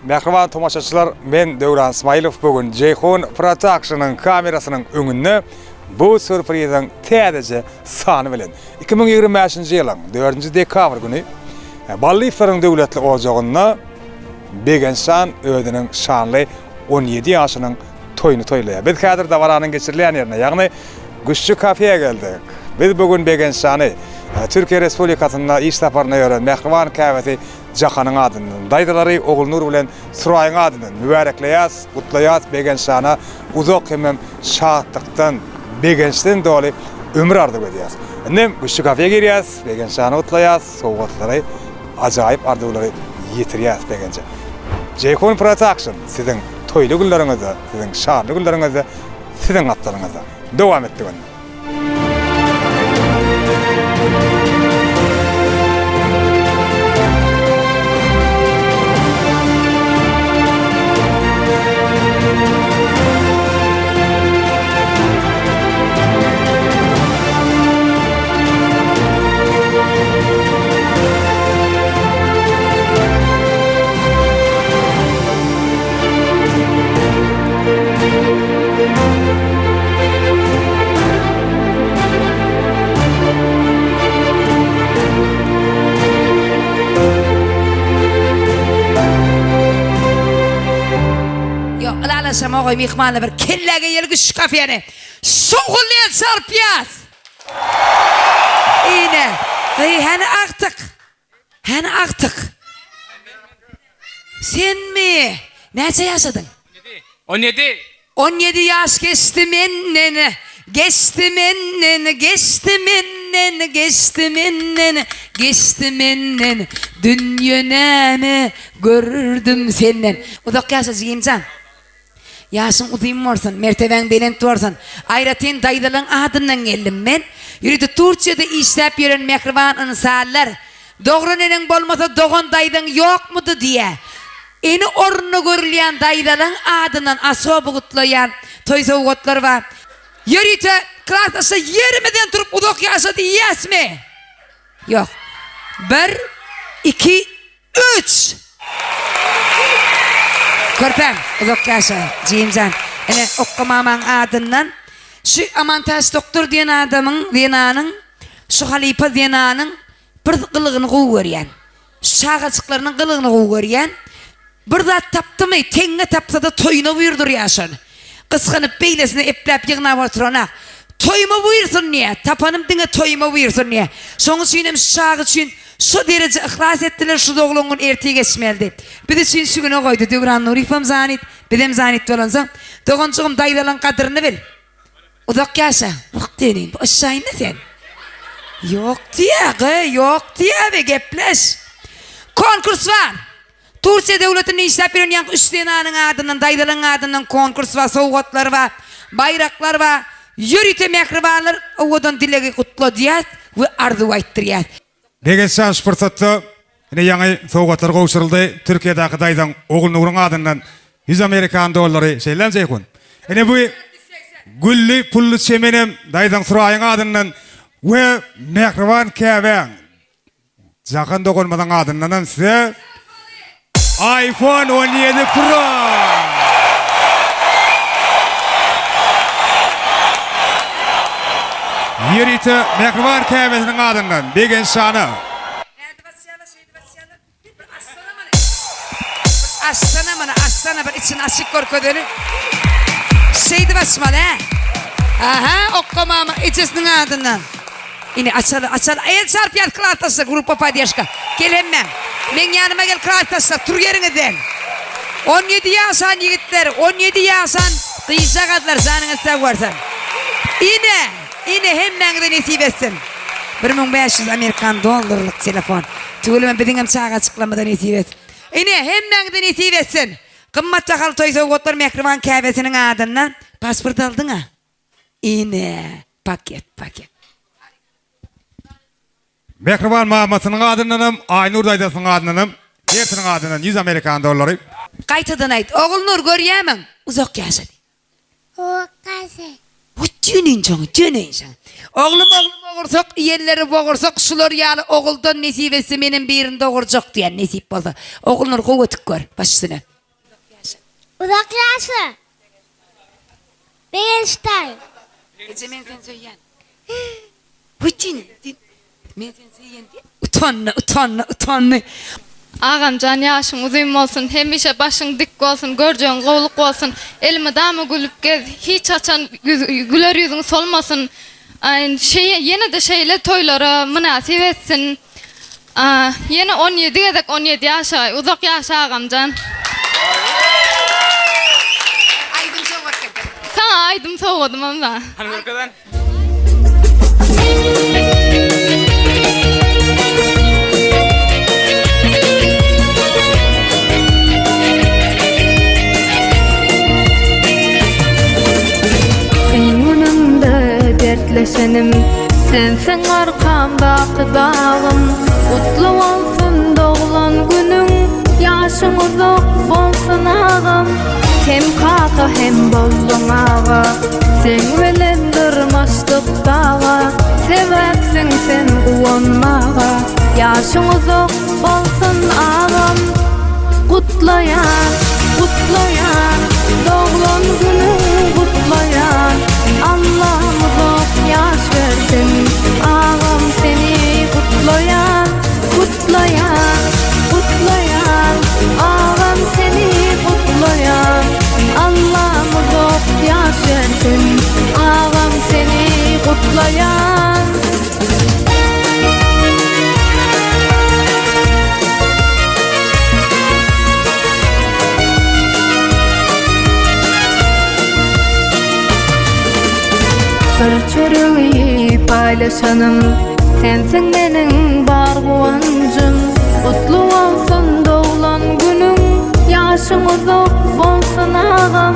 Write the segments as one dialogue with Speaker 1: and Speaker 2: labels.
Speaker 1: Mähriban tomaşaçylar, men Döwran Smailow bu gün Jeýhun Production-yň kamerasynyň öňünde bu sýurpriziň täzeje sany bilen. 2025-nji ýylyň dördünji dekabr güni Ballyýewleriň döwletli ojagynda Begenç jan özüniň şanly 17 ýaşynyň toýuny toýlaýar. Biz häzir dabaranyň geçirilýän ýerine, ýagny Guşçy kafeýe geldik. Biz bu gün Begenç jany Türkiýe Respublikasynda iş saparynda ýören mähriban käbesi Jahanyň adyndan, daýzalary Ogulnur bilen Suraýyň adyndan mübärekleýäs, gutlaýas Begenç jana uzak hemem şatlykdan, begençden doly ömür arzuw edýäs. Indem Guşçy kafeýe girýäs, Begenç jany gutlaýas, sowgatlary, ajaýyp arzuwlary ýetirýäs Begenje. Jeýhun Production siziň toýly günleriňizde, siziň şanly günleriňizde siziň gapdalyňyzda. Dowam etdik onda.
Speaker 2: Ýok, ylalaşamok, myhmanlar bir kellä geýeli şu kafeni. Şowhunly el çarpýas! Ine, gyý hany agtyk? Hany agtyk? Senmi? Näçe ýaşadyň?
Speaker 3: 17.
Speaker 2: 17 ýaş geçdi menden, geçdi menden, geçdi menden, geçdi menden, geçdi menden, dünýe näme gördüm senden. Uzak ýaşa jigimjan. Ýaşyň uzyn bolsun, mertebäň belent bolsun. Aýratyn daýzalaň adyndan geldim men. Ýörite Turkiýada işläp ýören mähriban ynsanlar. Dogran eneň bolmasa dogan daýzaň ýokmudy diýä. Ene ornuna görülýän daýzalaň adyndan asoby gutlaýan. Toý sowgatlar bar. Ýörite klasdaşlar ýerimizden turup uzak ýaşa diýýäsmi? Ýok. Bir, iki, Üç! Körpäm, uzak ýaşa, jigimjan. Ine, Okga mamaň adyndan şu Amantäç doktor diýen adamyň, zenanyň, şu halypa zenanyň bir gylygyny gowy görýän. Şu çagajyklarynyň gylygyny gowy görýän. Bir zat tapdymy, teňňe tapsa-da toýuna buýurdurýar şony. Gysganyp beýlesine epläp ýygnap oturan-a. Toýuma buýursyn diýýär. Tapanym diňe toýuma buýursyn diýýär. Şoň üçinem şu çaga üçin şo dereje yhlas etdiler, şu doglan gün ertir geçmelidi. Biz üçin şu güne goýdy. Döwran Nuryýewem zanit, bizem zanit bolansoň, doganjygym daýzalaň gadyryny bil. Uzak ýaşa. Wah diýenin, bu yşşaýynda sen. Ýok diýýä, gyý, ýok diýýä be, gepleş. Konkurs bar. Tursiýa döwletinde işläp ýören ýaňky üç zenanyň adyndan, daýzalaryň adyndan konkurs bar, sowgatlar bar, baýraklar bar. Ýörite mähribanlar owadan dilegi gutladýas we arzuw aýtdyrýas.
Speaker 1: Begençjan şu pursatda ine ýaňy sowgatlar gowşuryldy. Türkiýedäki daýzaň Ogulnuryň adyndan 100 amerikan dollary, şeýlemi Jeýhun? Ine bu gülli pully çemenem daýzaň Suraýyň adyndan we mähriban käbäň Jahan doganymyzyň adyndanam size iPhone 17 Pro! Ýörite mähriban käbesiniň adyndan Begenç jana.
Speaker 2: Nädip açýarlar şeýdip açýarlar. Bir açsana muny. Bir açsana muny açsana bir içini açyp görkezeli. Şeýdip açmaly hä. Aha Okga mama ejesiniň adyndan. Ine açaly açaly el çarpýas klasdaşlar gruppa poddežka gel hemmäň meň ýanyma gel klasdaşlar tur ýeriňizden 17 ýaşan ýigitler 17 ýaşan gyzjagazlar janyňyz sag bolsun ine ine hemmäňize nesip etsin 1500 amerikan dollarlyk telefon tüweleme biziňem çagajyklarymyza nesip etsin ine hemmäňize nesip etsin gymmat bahaly toý sowgatlar mähriban käbesiniň adyndan pasport aldyňa Ine, paket, paket.
Speaker 1: Mähriban mamasynyň adyndanam, Aýnur daýzasynyň adyndanam, hersiniň adyndan ýüz amerikan dollary.
Speaker 2: Gaýtadan aýt, Ogulnur, görýämiň? Uzak ýaşa diý.
Speaker 4: Uzak ýaşa.
Speaker 2: Hut döneýin şoňa, döneýin şoňa. Oglum, oglum, ogursak, iýenleri bogursak, şular ýaly oguldan nesip etse menem birini dogurjak diýýän, nesip bolsa. Ogulnur, gowy ötük gör, baş üstüne.
Speaker 4: Uzak ýaşa. Begenç daýy.
Speaker 2: Eje men seni söýýän. Hüýtin diý. Men seni söýýän diý. Utandy, utandy, utandy.
Speaker 3: Agamjan ýaşyň uzyn bolsun hemişe başyň dik bolsun görjegiň gowluk bolsun elmydama gülüp gez hiç haçan güler ýüzüň solmasyn ýene-de şeýle toýlara mynasyp etsin ýene 17 gezek 17 ýaşagaý uzak ýaşa agamjan.
Speaker 2: Aýdym sowgat getir.
Speaker 3: Saňa aýdym sowgadymam bar.
Speaker 5: Hany görkezen.
Speaker 6: Kyn günümde dertleşenim Sensiň arkamdaky dagym Gutly bolsun doglan günüň Ýaşyň uzak bolsun agam Hem kaka hem bolduň aga Seň bilen dyrmaşdyk daga Sebäpsiň sen guwanmaga Ýaşyň uzak bolsun agam Gutlaýan, gutlaýan Doglan günüň gutlaýan Allam uzak ýaş bersin Agam seni gutlaýan Gutlaýan, gutlaýan Agam seni gutlaýan Allam uzak ýaş bersin Agam seni gutlaýan. Bir çöregi paýlaşanym Sensiň meniň bar guwanjym Gutly bolsun doglan günüň Ýaşyň uzak bolsun agam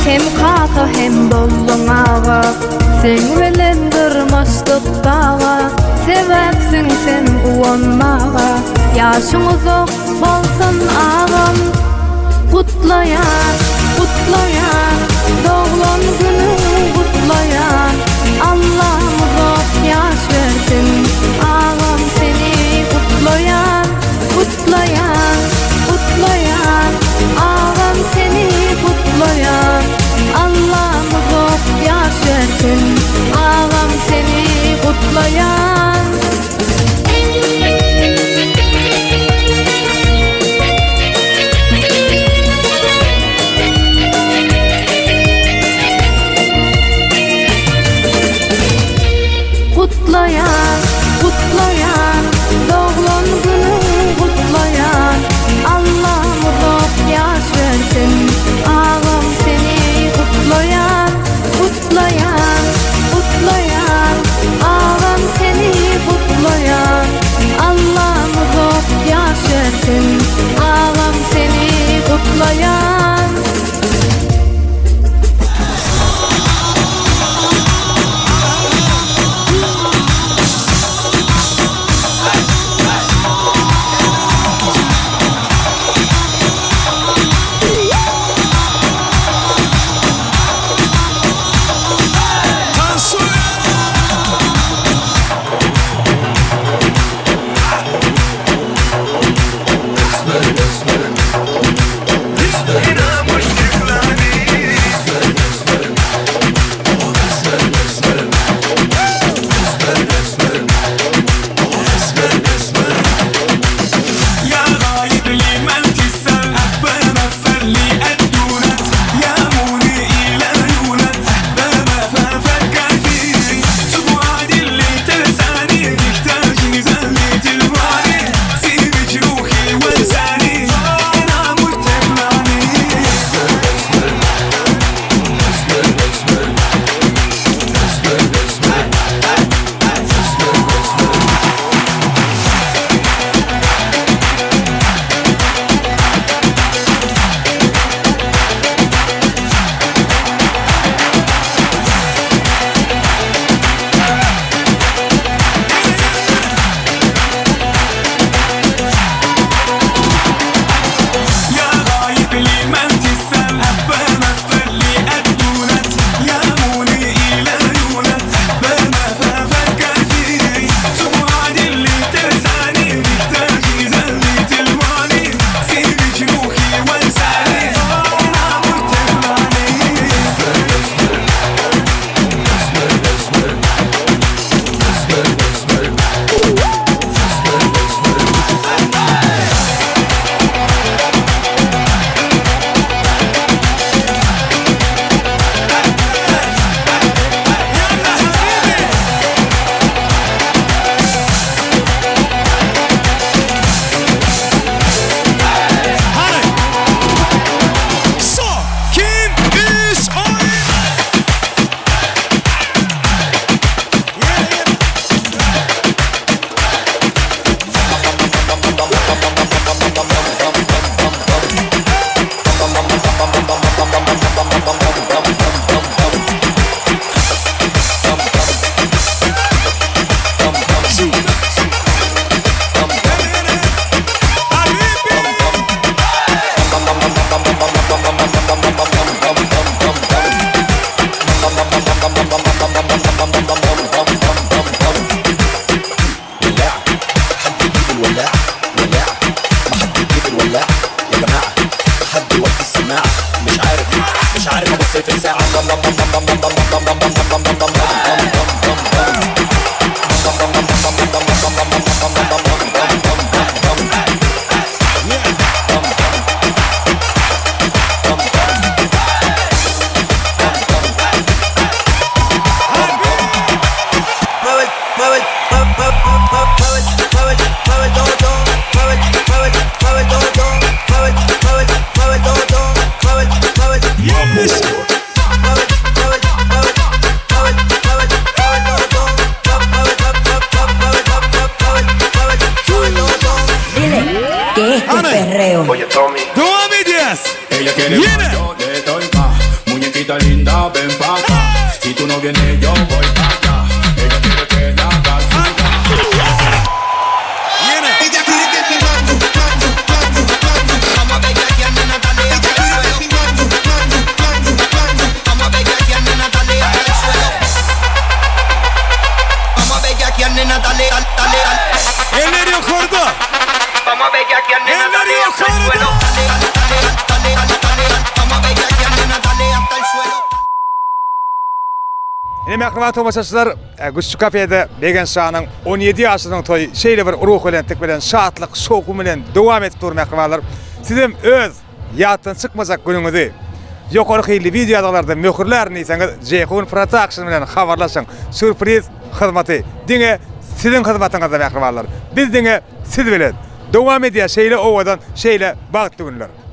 Speaker 6: Hem kaka hem bolduň aga Seň bilen dyrmaşdyk daga Sebäpsiň sen guwanmaga Ýaşyň uzak bolsun agam Gutlaýan, gutlaýan Doglan günüň gutlaýan Allam uzak ýaş bersin Agam seni gutlaýan Gutlaýan, gutlaýan Agam seni gutlaýan Allam uzak ýaş bersin Agam seni gutlaýan. Gutlaýan, gutlaýan, doglan günüň gutlaýan, Allam uzak ýaş bersin, agam seni gutlaýan, gutlaýan, gutlaýan, agam seni gutlaýan, Allam uzak ýaş bersin, agam seni gutlaýan.
Speaker 1: Dowam edýäs! Ýene! Ýene! Eller ýokarda! Eller ýokarda! Ine mähriban tomaşaçylar, Güçji kafede Begenç şanyň 17 ýaşynyň toýy şeýle bir ruhubelentlik bilen, şatlyk, şowhun bilen dowam edip dur mähribanlar. Sizem öz ýatdan çykmajak günüňizi ýokary hilli wideo ýazgylarda möhürlärin diýseňiz, Jeýhun Production bilen habarlaşyň. Sýurpriz hyzmaty diňe siziň hyzmatyňyzda mähribanlar. Biz diňe siz bilen. Dowam edýär şeýle owadan, şeýle bagtly günler.